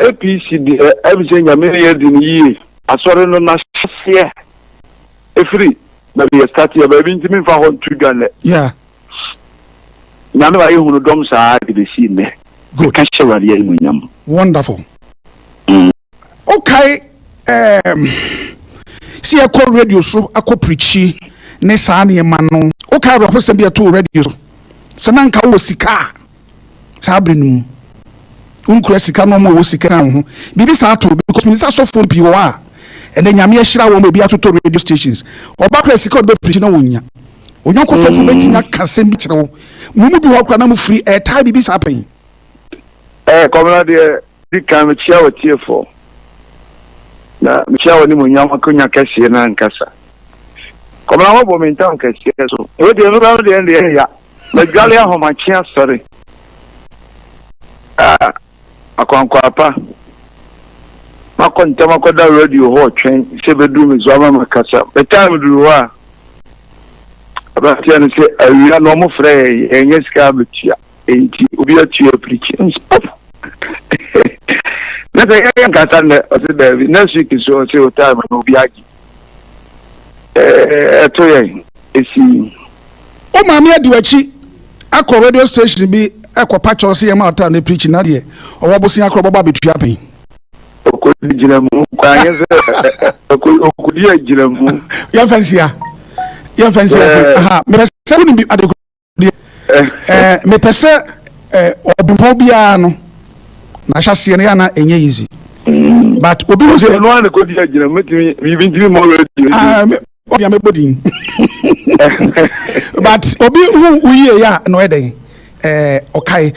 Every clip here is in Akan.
APC deɛ ɛm sɛ Nyame yɛ de no yie. Asɔre no n'ahyɛseɛ ɛfiri baabi yɛ start yɛ baabi ntumi nfa hɔ nto dwa nnɛ. Yeah. Nyame wa yɛhunu dɔm saa de bɛsi nnɛ. Good. Ka hyɛ Awurade animuonyam. Wonderful. Wokae um, sɛ yɛkɔ radio so akɔ pirikyi ne saa nneɛma no, wokae awerɛhosɛm bi ɛtoo radio so sɛ na nka wowɔ sika a saa bere no mu wonkura sika no ɔmo ɛwɔ sika ka wo ho biribi saa to because menim sɛ asɔfoɔ pii wɔ hɔ a ɛnɛ Nyame ahyira wɔn ebi atotɔ radio stations ɔba kora sika ɔde bɛpirikyi na wɔnya onyɔnko sɔfo bɛtumi aka asɛm bi kyerɛ wo mo mu bi hɔ kora na mo firi ɛtaa biribi saa pɛn. Ɛɛ kɔmina deɛ di kan mekyia wɔ tiefoɔ na mekyia wɔ ne mu nyam akonya kɛseɛ no ankasa. Kɔmina wɔbɔ me ntam kɛseɛ so. Ɛwɔ deɛ mebɛn deɛ deɛ ɛya. Madwale ahomakye asɔre. Ah, akwankwaa pa. Makɔ ntɛm akɔda radio hɔ ɔtwɛn sɛ bɛduru me so ama makasa. Me time duru hɔ a, aberanteɛ no sɛ awia na ɔmo frɛ yɛn, yɛnyɛ sika abɛtua. Enti obi atua apirikyi. Nso na sɛ yɛyɛ nkasa nnɛ, ɔse daabi. Next week so ɔse o time no obi agye. Ɛto yɛn esi. Wo maame adi w'akyi akɔ radio station bi ɛkɔ pa kyɛw sɛ yɛma ɔtaa no preach na deɛ ɔwɔ bosea korɔ bɔbɔ abetua pɛn. Okodi gyina mu kwan yɛ sɛ okodi agyina mu. Yɛmfa nsia yɛmfa nsia sɛ aha mepɛ sɛ wonim bi ade deɛ ɛɛ mepɛ sɛ ɛɛ ɔbempɔn biara no n'ahyɛseɛ no yɛ ana ɛnyɛ easy but obi hu sɛ. Ɔno ara na kodi agyina mu metumi biribi ntumi mɔ radio. Aa me ɔdi amebɔ din but obi hu wo yie yɛ a na ɔyɛ dɛn ɛɛ ɔkae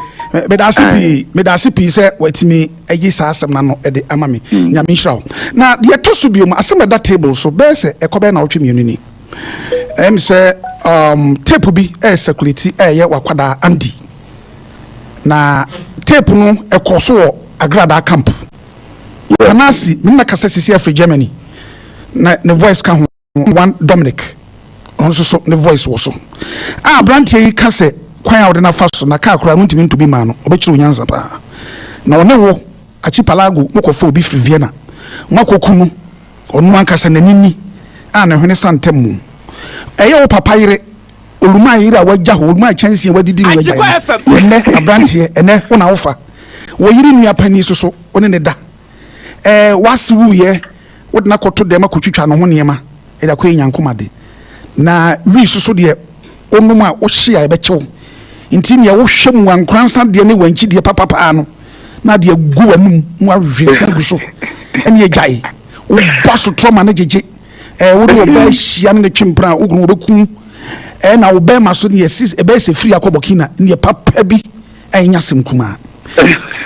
meda ase pii meda ase pii sɛ watumi ayi saa asɛm no ano de ama me Nyame nhyira wo. Na deɛ ɛtɔ so bio mu asɛm a ɛda table so bɛyɛ sɛ ɛkɔ bɛyɛ naawɔtwe mmienu ni. Ɛyɛ me sɛ um, tape bi ɛyɛ circulate ɛyɛ wakwadaa Andy na tape no ɛkɔ so wɔ Agradaa camp. Anasi me na kasa sisi afiri Germany na ne voice ka ho one Dominic ɔno nso so ne voice wɔ so a aberanteɛ yi ka sɛ kwan a wɔde no afa so na kaa koraa no ntumi nto bi maa no ɔbɛkyerɛ onyansa paa na ɔne wo Archipelago mokɔfa obi firi Vienna moakɔku no. Ɔno ankasa n'ani ni a ne hwene sa ntɛm mu. Ɛyɛ wo papa yere, Olumaa yere a wagya hɔ, Olumaa kyɛnsee a wadidi no wagyae no. Ɛnnɛ, aberanteɛ, ɛnnɛ wo na wofa. Wo yere nua panin nso so, wo ne no da. Ɛɛ, w'ase wuiɛ, wode no akɔto dɛm akɔtwitwa ne ho nneɛma de akɔyɛ nyankomade. Na wii nso so deɛ, wonom a, wohye a, ɛbɛkye wo. Nti nea wohwɛ mu ankoransa deɛ ne wankyi deɛ papapaa no, na adeɛ agu w'anum na wawe nsa agu so ɛne agyae. Woba sotorɔ ma no gyegye. Ɛɛ wode ɔbaa hyia ne ne twe mpena a, wokunu wɔbɛku. Ɛɛ na wo bɛrima so neɛ sis ɛbɛyɛ sɛ firi akɔ Burkina neɛ papa bi a ɛnyɛ asɛm kumaa.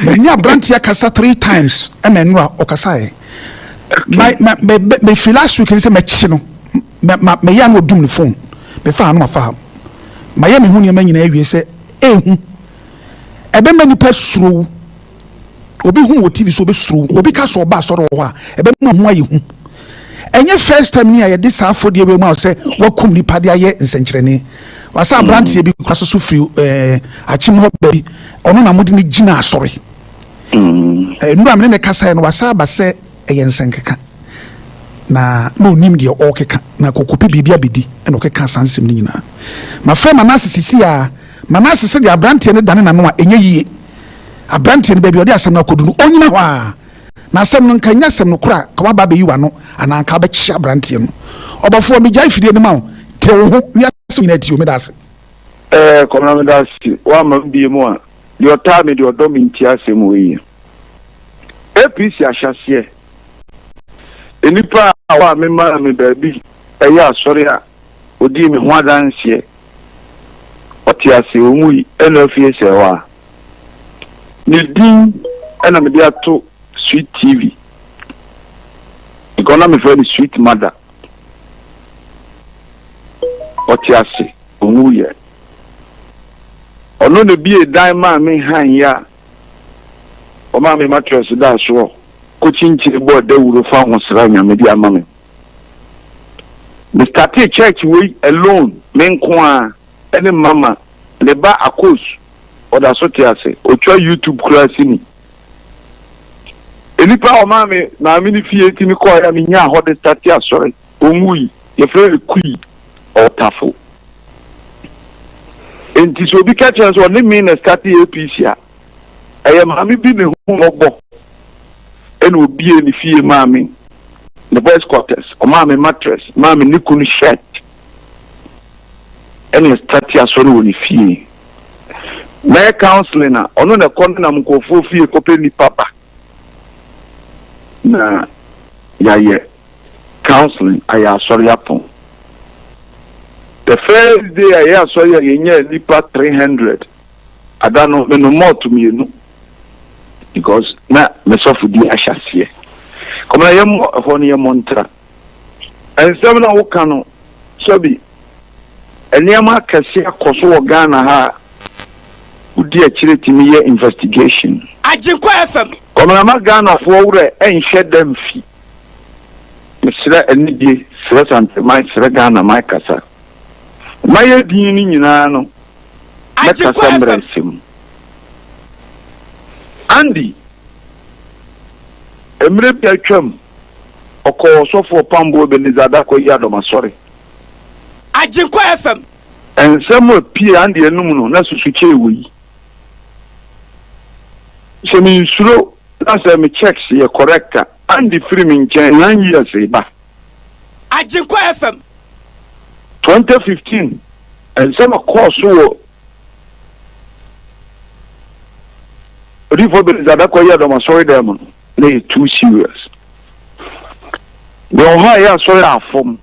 Mene aberanteɛ akasa 3 times ɛma nnora ɔkasaeɛ. Ma ma me me firi last week ne sɛ mɛkye no mɛ ma mɛyɛ ano ɔdum ne phone mefa ha no mafa ha mayɛ me ho nneɛma nyinaa awie sɛ ehu ɛbɛma nipa suro wo. Obi hu wɔ TV so obɛsuro wo. Obi ka sɛ ɔba asɔre wɔ hɔ a ɛbɛma ho ayɛ hu. Ɛnyɛ first time ni a yɛde saa afɔdeɛ wei ma wo sɛ wakum nipa de ayɛ nsɛnkyerɛnne. Wasa aberanteɛ bi kora soso firi ɛɛ akyem hɔ baabi ɔno na mode no gyina asɔre. Nnura me ne ne kasaeɛ no wasa aba sɛ ɛyɛ nsɛnkeka na na ɔnim deɛ ɔrekeka na kɔkɔpɛ biribi abɛdi na ɔkeka saa nsɛm no nyinaa. Mafrɛ Manase sisi a Manase sɛ deɛ aberanteɛ no dane n'ano a ɛnyɛ yie. Aberanteɛ no baabi a ɔde asɛm no akɔdu no ɔnyina hɔ a na asɛm no nka nyɛ asɛm no korɔ a ka waba abɛyi w'ano anaa nka wabɛkye aberanteɛ no. Ɔbɔfoɔ megyae fidie no ma wo te wo ho wiase nyinaa tie o meda ase. Ɛɛ Kwabena meda ase woama me bie mu a deɛ ɔtaa me deɛ ɔdɔ me ntie asɛm wei yie. APC ahyɛaseɛ nnipa a memaa me baabi ɛyɛ asɔre a ɔdii me ho adanseɛ ɔte ase ɔnwui ɛna afie sɛ hɔ a ne din ɛna mede ato Sweet TV because na mefrɛ no Sweet Mother. Ɔte ase ɔnwuiɛ. Ɔno na bie dan maa me han yi a ɔmaa me mattress daa soɔ kɔkyinkyini bɔɔ dawuro fa ho sra Nyame de ama me. Me startee church wei alone, me nko ara, ɛne mama, ne ba Akos, ɔda so te ase, ɔtwa YouTube koraa sini. Nnipa a ɔmaa me maame no fie tumi kɔɔeɛ a menyaa hɔ de starte asɔre, ɔnwui, yɛfrɛ no Kui, ɔwɔ Tafo. Enti sɛ obi ka kyerɛ sɛ ɔne me na starte APC a, ɛyɛ maame bi ne ho mmɔbɔ ɛna obie ne fie maa me, ne boys quarters, ɔmaa me mattress, maa me ne kunu shirt, ɛna starte asɔre wɔ ne fie. Mɛyɛ counseling a, ɔno na ɛkɔ nenam nkurɔfoɔ fie kɔpɛ nipa ba na yɛayɛ counseling, ayɛ asɔre apɔn. The first day a yɛyɛ asɔre a yɛnya nipa 300, ada no meno malt mmienu because na mesɔfo di ahyɛ aseɛ. Kɔmna yɛmmɔ ɛhɔ no, yɛmmɔ ntra nsɛm na woka no sɛbi nneɛma akɛse akɔ so wɔ Ghana ha a wodi akyire tumi yɛ investigation. Agyenkwa FM. Kɔmnama, Ghanafoɔ werɛ ɛnhyɛ da mfi. Mesrɛ anidie, serɛ Santeman, serɛ Ghana man kasa. Mayɛ din no nyinaa no, mɛkasa Agyenkwa mmerɛ FM. nsɛm. Andy, mmerɛ bi atwam, ɔkɔɔ ɔsɔfoɔ Pambo Ebenezer Adakɔ yi adɔmasɔre. Agyenkwa FM. Nsɛm a pie Andy anum no na susu kyɛɛ wɔ yi. Sɛ mensuro na sɛ me checks yɛ correct a, Andy firi me nkyɛn 9 years ba. Agyenkwa FM. 2015 nsɛm a kɔɔ so wɔ odiyifoɔ Ebenezer Adakɔ yi adɔmasɔre dan mu no na yɛ too serious. Deɛ ɔhɔ a ɛyɛ asɔre a afɔm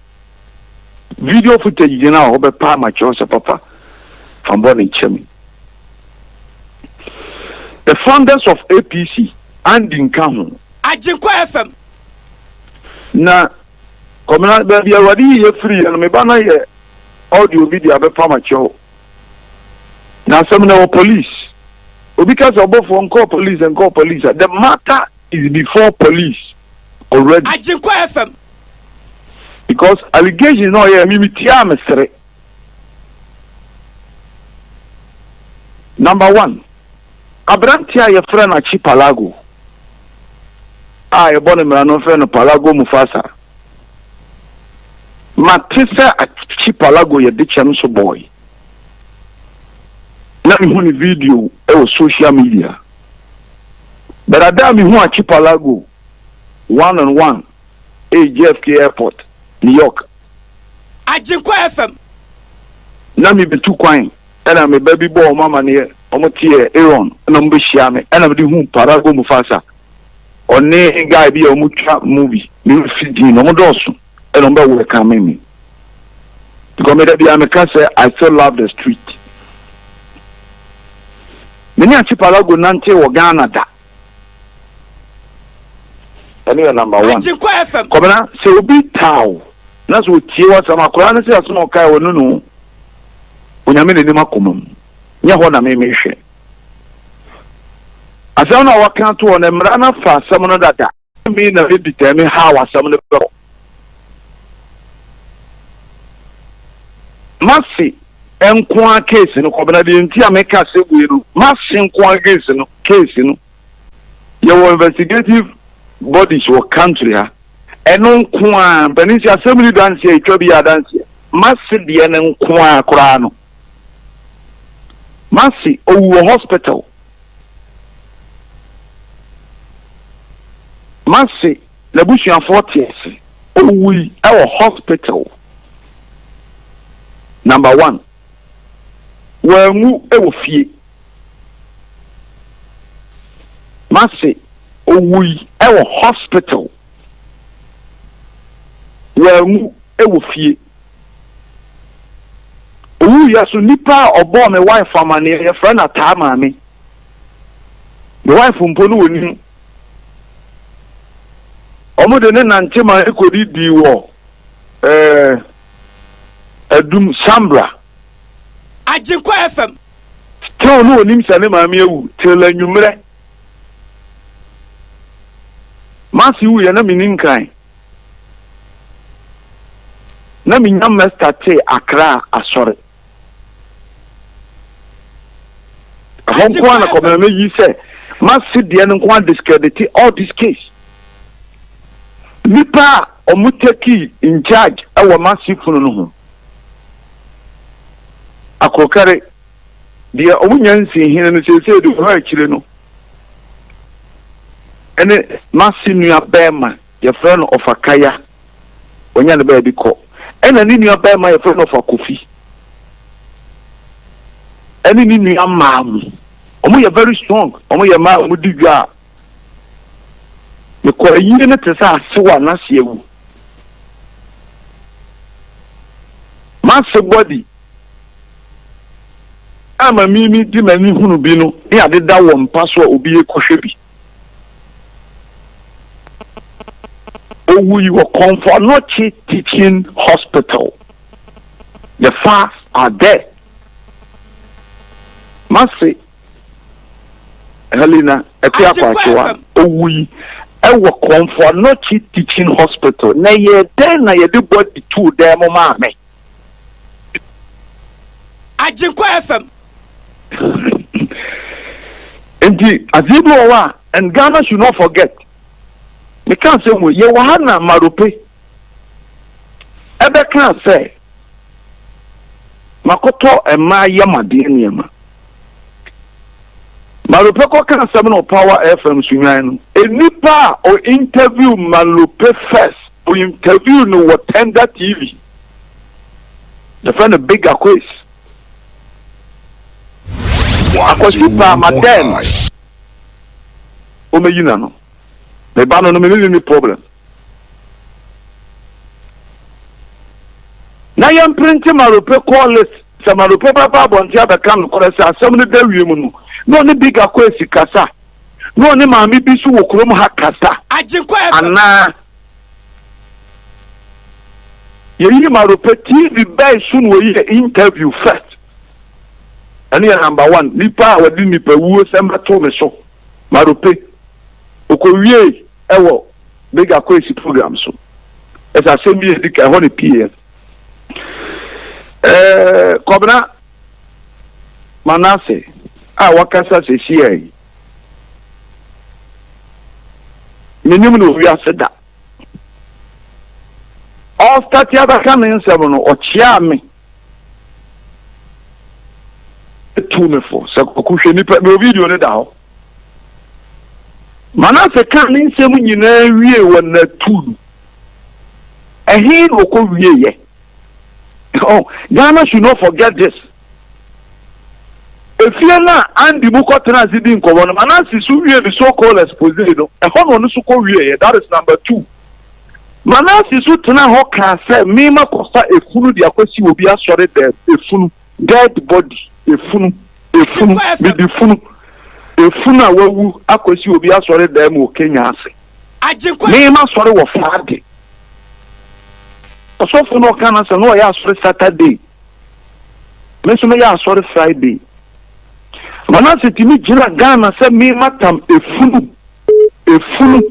video footage gyina hɔ bɛpa amakyerɛw sɛ papa fa bɔ ne nkyɛn. The founders of APC, Andy nka ho. Agyenkwa FM. Na kɔmina baabi Awurade yi yɛ firi yɛ no, meba na yɛ audio bi de abɛpa amakyerɛw na asɛm na ɛwɔ police. Obi ka sɛ ɔbɔfoɔ nkɔɔ police, nkɔɔ police a, the matter is before police already. Agyenkwa FM. Because allegation na ɔyɛ mimi tia me sere. Number one, aberante a yɛfrɛ no Akyi Palago a yɛbɔ ne mmara no frɛ no Palago Mufasa, mate sɛ Akyi Palago yɛ de kyɛm so boy na mehu ne video ɛwɔ social media, but ada a mehu Akyi Palago one on one ɛyɛ JFK Airport, New York. Agyenkwa FM. Na mebɛtu kwan ɛna me ba bi bɔ ɔmo amaneɛ, ɔmo teɛ Aaron ɛna ɔmo bɛhyia me ɛna mede hu Parago Mufasa, ɔne guy bi a ɔmo twa movie, me fi din na ɔmo dɔɔso ɛna ɔmo bɛ welcome me because me da bia meka sɛ I still love the street. Me ne Akyi Palago nante wɔ Ghana da. Ɛno yɛ number one. Agyenkwa FM. Kɔmina, sɛ obi taaw na sɛ otie w'asɛm akwaraa no sɛ asɛm a ɔkae wɔ no no Onyame n'anim akoma mu nyɛ hɔ na memehwɛ asɛm no a wɔka to hɔ no, mmara no afa asɛm no dada. Me na me determine how asɛm no bɛkɔ. Mase nko a case no, kɔbena, deɛ nti a meka sɛ wei no, mase nko a case no yɛwɔ investigative bodies wɔ country ha. Ɛno nko a mpanin sɛ asɛm ni danseɛ etwa bi yɛ adanseɛ. Mase deɛ no nko a koraa no, mase owu wɔ hospital. Mase n'abusuafoɔ te ase, owui ɛwɔ hospital. Number one, wɔanwu ɛwɔ fie. Mase owui ɛwɔ hospital, wɔanwu ɛwɔ fie. Owu yɛ so nipa a ɔbɔɔ me wife amaneɛ, yɛfrɛ no Ataa Maame. Me wife mpo no wɔ nim. Wɔn de ne nante ma ekodi di wɔ Adum Sambra. Agyenkwa FM. Still no onim sɛ ne maame awu till anwummerɛ. Mase wu yɛ na me ni nkran. Na menya mɛstartee Accra asɔre. Ɛhɔ nko ara na Kɔmena mɛyi sɛ m'ase deɛ no nko ara discredite all this case. Nnipa a wɔn take in charge wɔ m'ase funu no ho, Akorokɛre, deɛ wɔn nya nsii hene no seesei deɛ ɔhɔ akyire no ɛne m'ase nua bɛɛma yɛfrɛ no Ɔfakaya. Wanya ne baabi kɔ. Ɛna ne nua barima a yɛfrɛ no Ɔfa Kofi ɛne ne nua mmaa mu. Wɔn yɛ very strong. Wɔn yɛ mmaa a wɔn di dwa a mekɔ ayie no te sɛ asew a n'ase awu. M'ase body a ma mimi di m'ani hunu bi no ne ade da wɔ mpa so a obi rekɔhwɛ bi. Owui wɔ Komfo Anokye Teaching Hospital. The facts are there. Mase Helena Akua Kwakyewa owui wɔ Komfo Anokye Teaching Hospital. Na ɛyɛɛ dɛn na yɛde body too dan mu maa me? Agyenkwa FM. Nti adeɛ bi wɔ hɔ a and Ghana should not forget. Meka asɛm wei, yɛwɔ ha na Marope ɛbɛkaa sɛ makɔtɔ mmaa yam adeɛ nneɛma. Marope kɔka asɛm no wɔ Power FM Sunyani no, nnipa a ɔ interview Marope first, ɔ interview no wɔ Tender TV. Yɛfrɛ no Big Akwes. Akwasi paa ma dɛn ɔmɛyi n'ano. Me ba no no me ne no ni problem. Na yɛn printe Marope call list sɛ Marope bɛba abɔnten abɛka nokorɛ sɛ asɛm no da wiem no na ɔne Big Akwesi kasa na ɔne maame bi so wɔ kurom ha kasa anaa. Yɛyii Marope TV bɛn so na wɔyɛɛ interview first? Ɛno yɛ number one. Nipa a wɔde nipa wuo sɛm bɛtoo me so. Marope. Ɔkɔwiee ɛwɔ Big Akwesi program so. Ɛsɛ asɛm bi a ɛdi ka ɛhɔ na ɛpieeɛ. Ɛɛ Kɔbena Manasseh a wakasa seesei yi, menim no wɔ wiase da. Ɔrestate abɛka ne nsɛm no, ɔkyeaa me tuu me fo sɛ kɔko hwɛ nipa mewɔ video no da hɔ. Manase kaa ne nsɛm nyinaa wie wɔ natu no. Ɛhe na ɔkɔ wieɛ? Oh, Ghana should not forget this. Efie no a Andy mu kɔtena ase di nkɔmmɔ no, Manase so wie ne so called expose no, ɛhɔ na ɔno nso kɔ wieɛ. That is number two. Manase so tena hɔ kaa sɛ mema kɔfa efunu de akɔsi obi asɔre dɛm, efunu, dead body, efunu, efunu, mede funu, efunu a wawu akɔsi obi asɔre dɛm wɔ Kenya ase. Mema sɔre wɔ Friday. Ɔsɔfo no ɔka no sɛ na ɔyɛ asɔre Saturday. Me nso meyɛ asɔre Friday. Manase tumi gyina Ghana sɛ me matam efunu efunu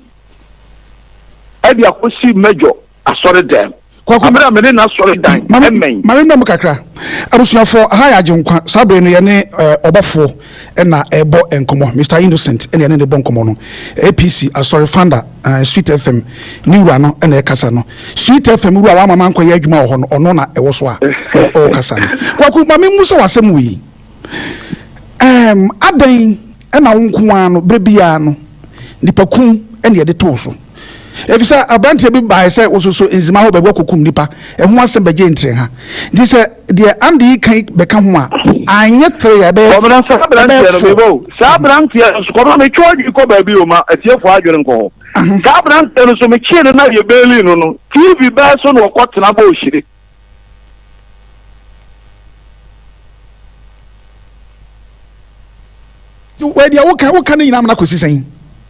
ɛde akɔsi mɛdwɔ asɔre dɛm. Kwaku Abere a me ne n'asɔre dan ɛmɛn. Maame mmra mu kakra. Abusuafoɔ, aha yɛ Agyenkwa. Saa bere no yɛne ɔbɔfoɔ na ɛrebɔ nkɔmmɔ. Mister Innocent na yɛne no bɔ nkɔmmɔ no. APC asɔre founder, Sweet FM ne wura no na ɛrekasa no. Sweet FM wura a wama mankɔyɛ adwuma wɔ hɔ no, ɔno na ɛwɔ so a ɔrekasa no. Kwaku, ma memmisa wo asɛm wei. Ɛɛm, adɛn na wo nko ara no, berɛ biara no, nnipakum na yɛde to wo so? Efisɛ aberanteɛ bi baeɛ sɛ wososo nzema hɔ baabi wakɔkum nnipa, ɛho asɛm bɛgyee ntrɛha. Nti sɛ deɛ Andy yi ka yi bɛka ho a, anyɛ tere a, ɛbɛyɛ Kɔbena, saa aberanteɛ no, four. meba o, saa aberanteɛ no nso, kɔbena metwe w'adwene kɔ baabi o, ma atiefoɔ adwene nkɔ hɔ. Saa aberanteɛ no nso, mekyee no na yɛbeeli no no, TV bɛɛ so na ɔkɔtena bɔɔ hyire. Wei deɛ woka woka ne nyinaa mana kɔsi sɛn?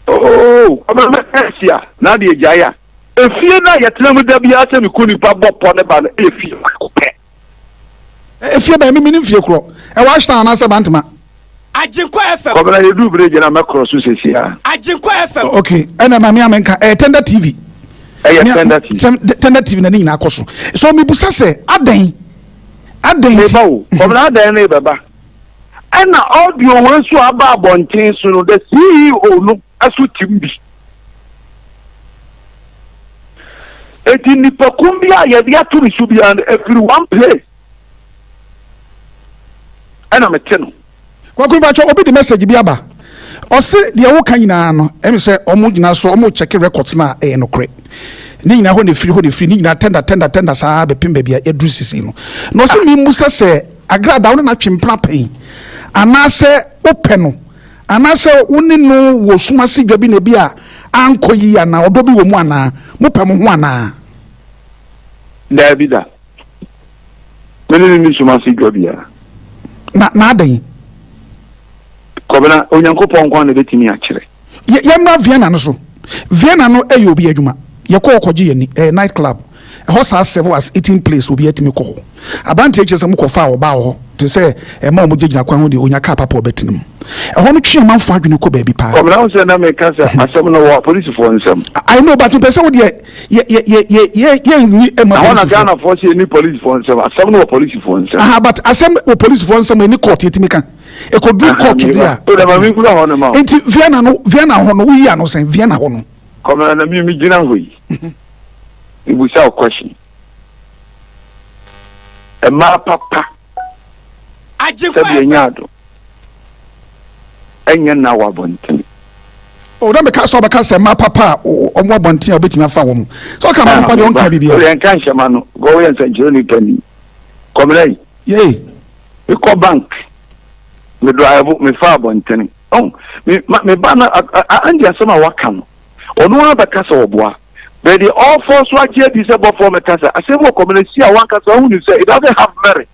Oo, ɔma mɛka asi a, na adeɛ gyae a. Efie no a yɛtena mu da biara sɛ meku nipa bɔ pɔ ne ba no yɛ fie baako pɛ. Efie bɛn? Me menim fie korɔ. Ɛwɔ Ashtown anaasɛ Bantama? Agyenkwa FM. Kɔbena yɛduru bridge no a mɛkorɔ so seesei ara. Agyenkwa FM. Ok, ɛna ma me a menka, ɛyɛ Tender TV. Ɛyɛ Tender TV. Tender TV na ne nyinaa kɔ so. So mebusa sɛ adɛn adɛn nti. Meba o, Kɔmina adɛn no bɛba. Ɛna audio wei nso aba abɔnten so no, the CEO no ɛso tim bi. Eti nipakum bi a yɛde ato ne so biara no efiri one place. Ɛna mete no. Kwaku mpakyɛ obi de message bi aba, ɔse deɛ woka nyinaa no ɛmi sɛ ɔmo gyina so ɔmo check records na ɛyɛ nokorɛ ne nyinaa hɔ na efiri, hɔ na efiri ne nyinaa, tender, tender, tender saa bɛpem baabi a yɛduru sisi no. Na ɔse mi musa sɛ Agrada wo ne n'atwe mpena pɛn anaasɛ wopɛ no anaasɛ wo ne no wɔ sumase dwa bi na ebi a ankɔ yi anaa ɔdɔ bi wɔ mu anaa mopɛ mo ho anaa? Daabi da, me ne no ni sumase dwa biara. Na adɛn? Kɔbena, Onyankopɔn nko na ebetumi akyerɛ. Yɛmmra Vienna no so. Vienna no yɛ obi adwuma. Yɛkɔ hɔ kɔgye yɛni. Ɛyɛ night club ɛhɔ saa, serve as eating place. Obi atumi kɔ hɔ. Aberanteɛ kyerɛ sɛ mokɔfa a ɔbaa wɔ hɔ te sɛ ɛma ɔmo gyinagyina kwan ho deɛ onya kaa papa ɔbɛtena mu ɛhɔ no twe amanfoɔ adwene kɔ baabi paa. Kɔbena, wo sɛ na meka sɛ asɛm no wɔ apolisifoɔ nsɛm. I know, but mpɛ sɛ wo deɛ yɛ yɛ yɛ yɛ yɛ yɛ nwi ɛma ɛhɔ na polisifoɔ. Ghanafoɔ sɛ ɛni polisifoɔ nsɛm, asɛm no wɔ polisifoɔ nsɛm. Aha, but asɛm wɔ polisifoɔ nsɛm, ɛni court yɛtumi ka ɛkɔduru court deɛ a. O dama mi kura hɔ no ma o. Nti Vienna no, Vienna hɔ no, woyi ano sɛn Vienna hɔ no? Kɔbena, na mi gyina hɔ yi ebusa o question, mmaa papa Agyenkwa sɛbi FM. Ɛnyɛ ado ɛnyɛ nna wɔ abɔntene. O na meka sɛ ɔbɛka sɛ mmaa papa a ɔmo abɔnten a wobɛtumi afa wɔn sɛ ɔka mmaa papa deɛ, ɔnka biribiara. O yɛn ka nhyɛma no gɔ woyɛ nsɛnkyerɛ nipa ni, Kɔbena yi. Yei. Mekɔ bank, me drive, mefa abɔntene ɔn me ma me ba na andi asɛm a waka no, ɔno ara bɛka sɛ ɔboa bɛɛ deɛ ɔfɔ so agye adi sɛ bɔfoɔ mɛka sɛ asɛm wɔ Kɔbena si a wankasa ɔhu ne sɛ it doesn't have merit.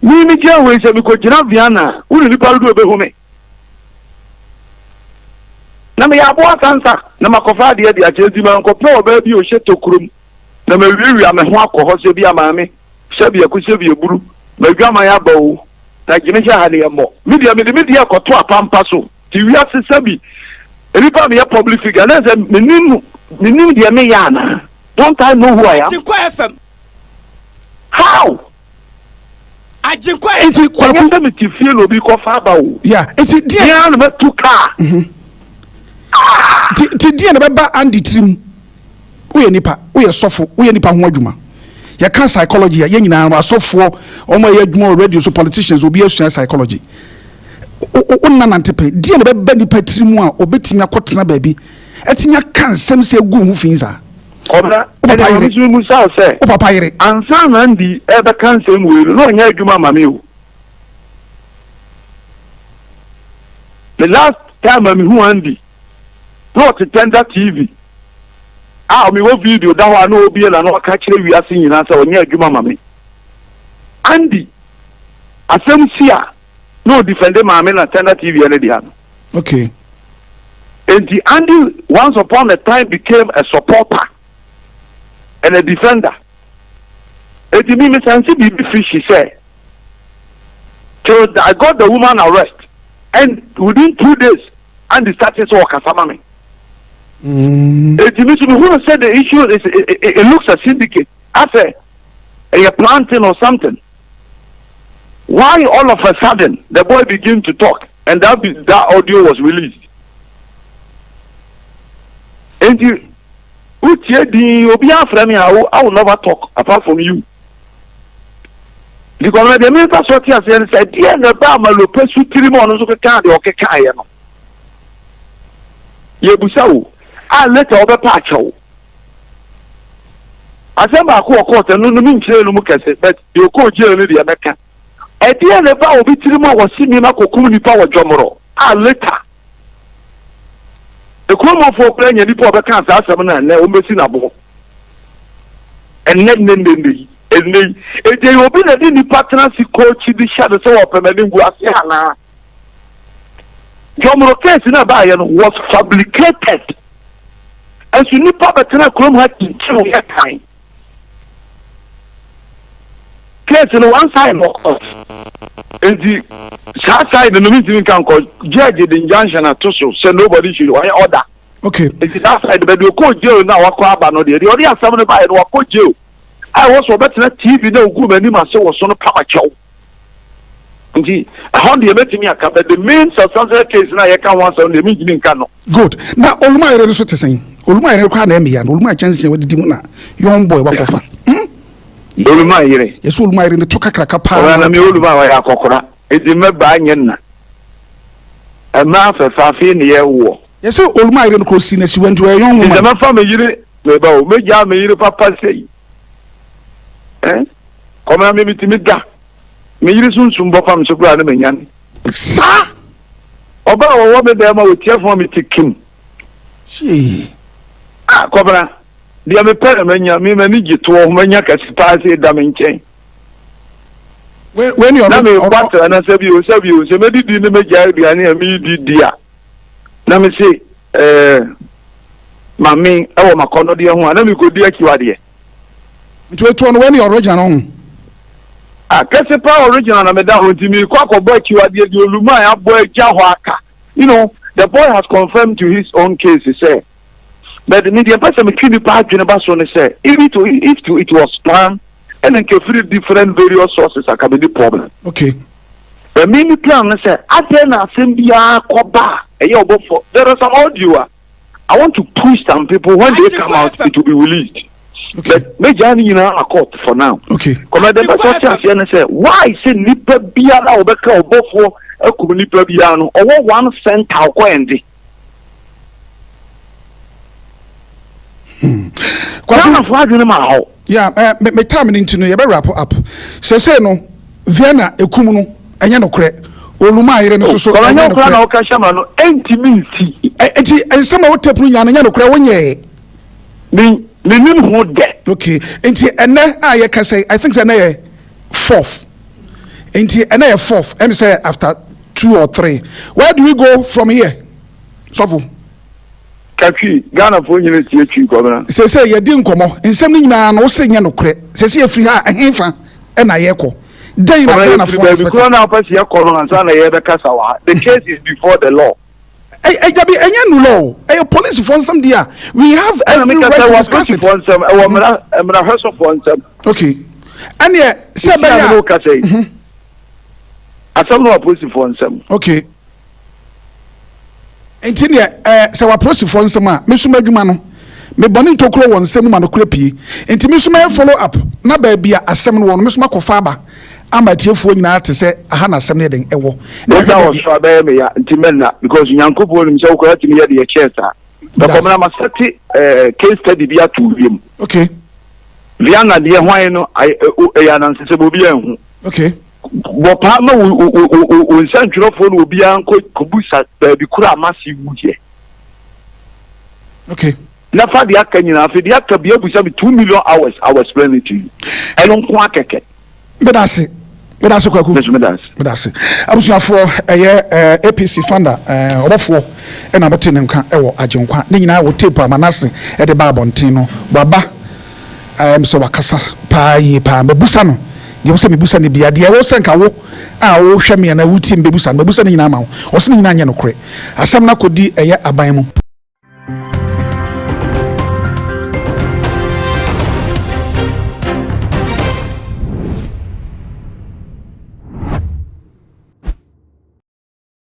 Me me gyina hɔ yi sɛ mekɔgyina Vienna a, wone nipa dodoɔ ɛbɛhu me na meyɛ aboa sansa na makɔfa adeɛ de akyerɛ, nti mankɔpɛ ɔbaa bi a ɔhyɛ tokurom na mawiawia me ho akɔ hɔ sɛ bi a maame sɛbi ɛko sɛbi eburu madwaman aba o na gyeme sɛ ha ne yɛmmɔ me deɛ mede me deɛ kɔto apampa so te wiase sɛbi nipa meyɛ public figure na sɛ menim deɛ meyɛ anaa? Don't I know who I am? Agyenkwa FM. How? Agyenkwa Nti ɛnyɛ Kwaku sɛ mete fie na obi kɔfa aba o. Ya, nti deɛ mea na mɛtu kaa. Nti deɛ na bɛba Andy tirim, woyɛ nipa, woyɛ sɔfo, woyɛ nipa ho adwuma, yɛka psychology a, yɛn nyinaa no asɔfoɔ, wɔn a yɛ adwuma wɔ radio so, politicians, obi asua psychology. Wonna nante pɛ deɛ na bɛba nipa tirim a obɛtumi akɔtena baabi atumi aka nsɛm sɛ egu ho fi saa? Kɔbena, Wo papa ɛne yere. maame so mu sa wo sɛ wo papa yere. Ansa na Andy ɛbɛka nsɛm wei no, na ɔnyɛ adwuma ma me o. The last time a mehu Andy na ɔte Tender TV a mewɔ video da hɔ a na ɔbie na na ɔka kyerɛ wiase nyinaa sɛ ɔnyɛ adwuma ma me. Andy asɛm si a na ɔdefende maame na Tender TV ɛne dea no. Enti Andy once upon a time became a supporter and a defender. Enti mi mesansi biribi fishy sɛ till I got the woman arrest and within 2 days Andy started sɛ ɔkasa ma me. Enti mi so mehunu sɛ the issue is it looks a syndicate asɛ ɛyɛ planting or something. Why all of a sudden the boy begin to talk and that audio was released? Enti wotie din obi afrɛ me a, I will never talk apart from you because na deɛ memfa so te aseɛ no sɛ deɛ na ɛba ama Lope so tiri mu, ɔno nso kekaa deɛ ɔkekaeɛ no, yɛbusa wo a, later ɔbɛpa akyɛw. Asɛm baako wɔ court no no menkyerɛ no mu kɛse, but deɛ ɔkɔɔ jail no deɛ mɛka. Ɛdeɛ na ɛba obi tiri mu a wɔsi nneɛma kɔkum nipa wɔ Dwɔmorɔ a later ekuromofoɔ kura nya nipa a ɔbɛka saa asɛm no a ɛnɛ wɔn bɛsi n'aboɔ ɛnɛ nnɛ nnɛ nnɛ yi ɛnɛ yi. Eti ɛyɛ obi na de nipa tena se kookyi de hyɛ no sɛ wɔpɛ m'anim gu ase anaa? Dwɔmorɔ case na ɛbaayɛ no was fabricated, nso nipa bɛtena kurom ha kyinkyim yɛ kan case no one side wɔ court, nti saa side no mi ntumi nka nkɔ. Judge de injunction ato so sɛ nobody should ɔyɛ order. Nti that side baabi ɔkɔɔ jail no a wakɔ aba no deɛ, deɛ ɔde asɛm no baeɛ no wakɔ jail a ɛwɔ sɛ ɔbɛtena TV na ɔgu m'anim ase wɔ so no pam akyɛw. Nti ɛhɔ deɛ mɛtumi aka, but the main substantial case no a yɛka ho asɛm no deɛ mentumi nka no. Good. Na Olumayere no so te sɛn? Olumayere koraa na ɛmmeya no. Olumayere kyɛnsee a wadidi mu na young boy wakɔfa. Olumayere. Yɛsɛ Olumayere ne to kakraka paa. Ɔyɛ na me Olumayere ɔyɛ akɔkora. Enti mmɛbaa nyɛ nna. Mmaa fɛfɛ afei ne yɛwoɔ. Yɛsɛ Olumayere no kora osi n'asiwa nti ɔyɛ young woman. Nti sɛ mɛfa me yere meba o, mɛgyaa me yere papa sei. Eh? Kɔmena me metumi da. Me yere sunsum bɔ fa me so koraa na manyane. Saa! Ɔbaa a wɔwɔ me dan mu a wɔtia fam a mete kim. Hyee. Ah, Kɔbena, deɛ mepɛ na manya, me m'ani gye toɔ ho, manya kɛse paa sɛ ɛda me nkyɛn. Wei ne Na mekɔ atra na sɛ bio, sɛ bio, sɛ mɛdidi ne mɛgyae aduane a meredi di a, na mese ɛɛ, mame ɛwɔ m'akɔnnɔdeɛ ho a, na mekɔdi akyiwadeɛ. Nti wetuo no wei ne original no ho. Ah, kɛse paa original na meda ho nti mekɔ akɔbɔ akyiwadeɛ deɛ Oluman abɔ agya hɔ aka. You know, the boy has confirmed to his own case sɛ, but me deɛ mpɛ sɛ metwe nipa adwene ba so ne sɛ, if it, if it was planned, ɛna nka ɛfiri different various sources anka menni problem. Okay. But me me plan ne sɛ, adɛn na asɛm biara kɔba a ɛyɛ ɔbɔfoɔ, there is some audio a I want to push some people when they come out it will be released. Okay. But megyaa ne nyinaa ma court for now. Okay. Kɔmɛ de bɛ sɛ ɔte aseɛ ne sɛ why sɛ nipa biara a ɔbɛka ɔbɔfoɔ akum nipa biara no ɔwɔ one center ɔkɔ ɛnde. Ghanafoɔ adwene ma hɔ. Yeah, eh, me, me time no nti no yɛbɛ wrap up. Sɛsɛ no Vienna ekum no ɛnyɛ nokorɛ. Oluma yere no soso ɛnyɛ nokorɛ. Kɔmɛ na ɔka hyɛ ma no ɛntumi nsi. Eti nsɛm a wotape no nyinaa no ɛnyɛ nokorɛ wonyɛɛ. Me menim ho dɛ. Okay, nti ɛnɛ a yɛka sɛ I think sɛ ɛnɛ yɛ fourth. Nti ɛnɛ yɛ fourth ɛmi sɛ after 2 or 3. Where do we go from here? Sɔfo. Ka Twi, Ghanafoɔ nyina tie Twi Kwabena. Seesei yɛdi nkɔmmɔ, nsɛm no nyinaa no wose nyɛ nokorɛ. Seesei yɛfiri ha a, ɛhefa na yɛkɔ? Dɛn na Kwabena, yɛfiri Ghanafoɔ baabi expect? korɔ no a wopɛ sɛ yɛkɔ no ansa na yɛrebɛkasa wɔ ha. The case is before the law. Ɛ, ɛ, dabi, ɛnyɛ nu law o. Ɛyɛ polisifoɔ nsɛm deɛ a, we have Ɛna every meka right sɛ to ɛwɔ discuss it. apolisifoɔ nsɛm, ɛwɔ mmara, mmarahwɛsofoɔ nsɛm. Okay. Ɛneɛ, sɛ Nti a ɛbɛyɛ me ne a, wo kasa yi, asɛm no wɔ apolisifoɔ nsɛm. Okay. Nti neɛ ɛɛ sɛ w'apolisifoɔ nsɛm a me nso m'adwuma no me bɔne ntokuro wɔ nsɛm mu ma nokorɛ pie nti me nso mɛyɛ follow up na baabi a asɛm no wɔ no me nso makɔfa aba ama atiefoɔ nyinaa ate sɛ aha na asɛm no yɛ den ɛwɔ na Woda yɛahwɛ wɔ baabi soro a bɛyɛ me ya nti mɛnna because Nyankopɔn nim sɛ wo koraa tumi yɛ deɛ ɛkyɛɛ saa. Meda ase. Bɛkɔ mena masɛte eh, case study bi ato wiem. Okay. Viana deɛ hwan no ɛyɛ anansesɛm obi anhu. Okay. Bɔ paa ma wo wo wo wo wo nsɛntwerɛfoɔ no obiara nkɔ kɔbusa baabi koro a Masi wuiɛ. Okay. Na fa deɛ aka nyinaa afei deɛ aka bia busa me 2 million hours, I will explain it to you. Ɛno nko akɛkɛ. Meda ase. Meda ase, Kwaku. Meso meda ase. Meda ase. Abusuafoɔ, ɛyɛ APC founder ɔbɔfoɔ ɛna mote ne nka ɛwɔ Agyenkwa. Ne nyinaa wɔ tape a Manase ɛde ba abɔnten no. Waba sɛ wakasa paa yie paa. Mabusa no deɛ ɛwɔ sɛ mebusa no bia. Deɛ ɛwɔ sɛ nka wo a wohwɛ me anaa wotie me bɛbusa no, mabusa ne nyinaa ma wo. Ɔse ne nyinaa nyɛ nokorɛ. Asɛm no akɔdi ɛyɛ aban mu.